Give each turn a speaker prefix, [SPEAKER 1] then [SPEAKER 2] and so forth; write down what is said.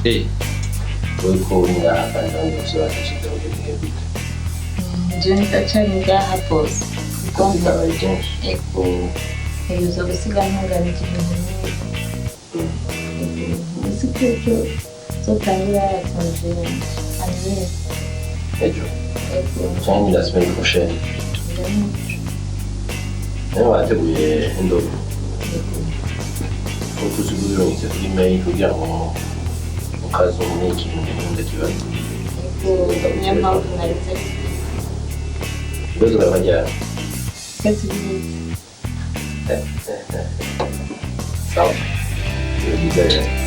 [SPEAKER 1] Eh, wowe ko uri ngaha kandi abandi bose batashize mu gihe gute?
[SPEAKER 2] Je ndacari ngaha, bose, kuko
[SPEAKER 1] Akazi kabaye kenshi.
[SPEAKER 2] Ego, ntegerezwa gusiga ntunganije ibintu nk'ibi. Ego, uzi ko ejo nzotangura congé yanje annuel.
[SPEAKER 1] Ejo?
[SPEAKER 2] Ego.
[SPEAKER 1] Cyangwa la semaine prochaine?
[SPEAKER 2] Ndamuco.
[SPEAKER 1] Nawe wateguye indobo?
[SPEAKER 2] Ego.
[SPEAKER 1] Ko tuzi kubirungitse kuri mail kugira ngo ukazume ikintu ndakibaza.
[SPEAKER 2] Ego, niyo mpamvu narinze.
[SPEAKER 1] Ibibazo urabajyana.
[SPEAKER 2] Kwezi guheze.
[SPEAKER 1] Sawa, ni byiza rero.